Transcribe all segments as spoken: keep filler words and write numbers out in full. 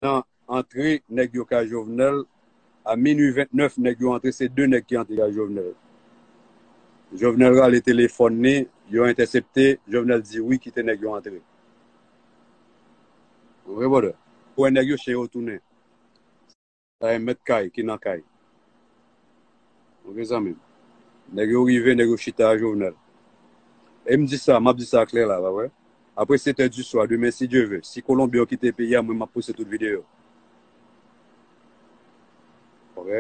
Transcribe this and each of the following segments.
An antre nèg yo kay Jovenel, a minui vennèf nèg yo antre, se de nèg ki antre kay Jovenel. Jovenel rale telefòn li, yo entèsepte, Jovenel di wi, kite nèg yo antre. Ou konprann? Ou wè nèg yo chen yo tounen. Sa e mèt kay ki nan kay. Ok, zanmi m. Nèg yo rive, nèg yo chita a Jovenel. E m di sa, m ap di sa klè la, pa vre? Apre sèt è di swa, demen, si Dye ve, si Kolonbyen yo kite peyi a, mwen, m ap poste tout videyo. Ok?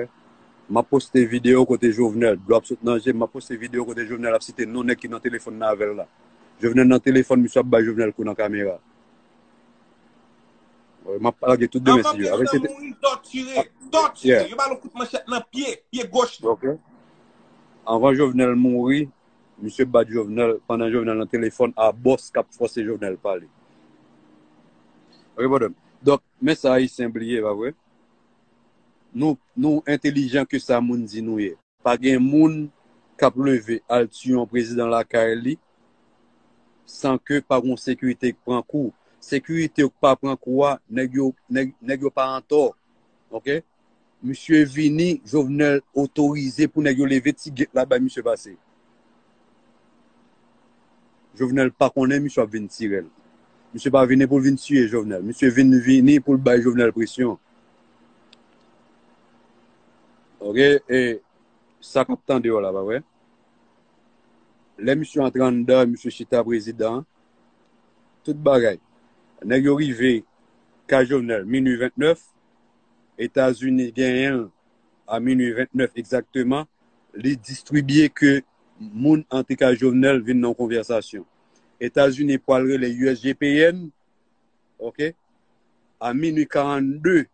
M ap poste videyo kote Jovenel, dlo ap sot nan je, m ap poste videyo kote Jovenel ap site non nèg ki nan telefòn nan avè l la. Jovenel nan telefòn, misye ap bay Jovenel kou nan kamera. Wi, m ap lage tout demen, si Dye ve. Apre sèt è, mouri, tòtire, tòtire. Yeah. Yo ba l yon kout manchèt nan pye, pye goch li. Ok. Anvan Jovenel mouri, misye bat Jovenel, pandan Jovenel nan telefòn a bòs k ap fòse Jovenel pale. Ok, brother. Donk, men sa Ayisyen bliye, pa vre? Nou, nou entèlijan ke sa moun di nou ye. Pa gen moun k ap leve al tiye yon prezidan lakay li san ke pa gon sekirite k pran kou. Sekirite yo k pa pran kou a, nèg yo, nèg, nèg yo pa antò. Ok? Misye vini, Jovenel otorize pou nèg yo leve ti gate la bay misye pase. Jovenel pa konnen misye ap vin tire l. Misye pa vini pou l vin tiye Jovenel. Misye vin, vini pou l bay Jovenel presyon. Ok? E sa k ap tande yo la, pa vre? Lè misye antre anndan, misye chita prezidan, tout bagay. Nèg yo rive kay Jovenel, minui vennèf, Etazini genyen l a minui vennèf egzakteman, li distribye ke moun antre kay Jovenel vin nan yon konvèsasyon. Etazini pral rele U S G P N, ok, a minui karannde,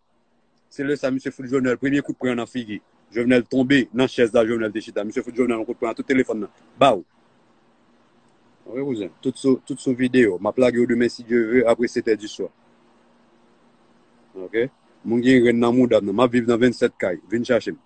se lè sa misye fout Jovenel premye kout pwen nan figi. Jovenel tonbe nan chèz la, Jovenel te chita. Misye fout Jovenel yon kout pwen nan tout telefòn nan. Baw! Ok, kouzen. Tout sou, tout sou videyo. M ap lage yo demen, si Dye ve, apre sèt è di swa. Ok? Moun gen grenn nan mouda m nan. M ap viv nan vennsèt kay. Vin chache m.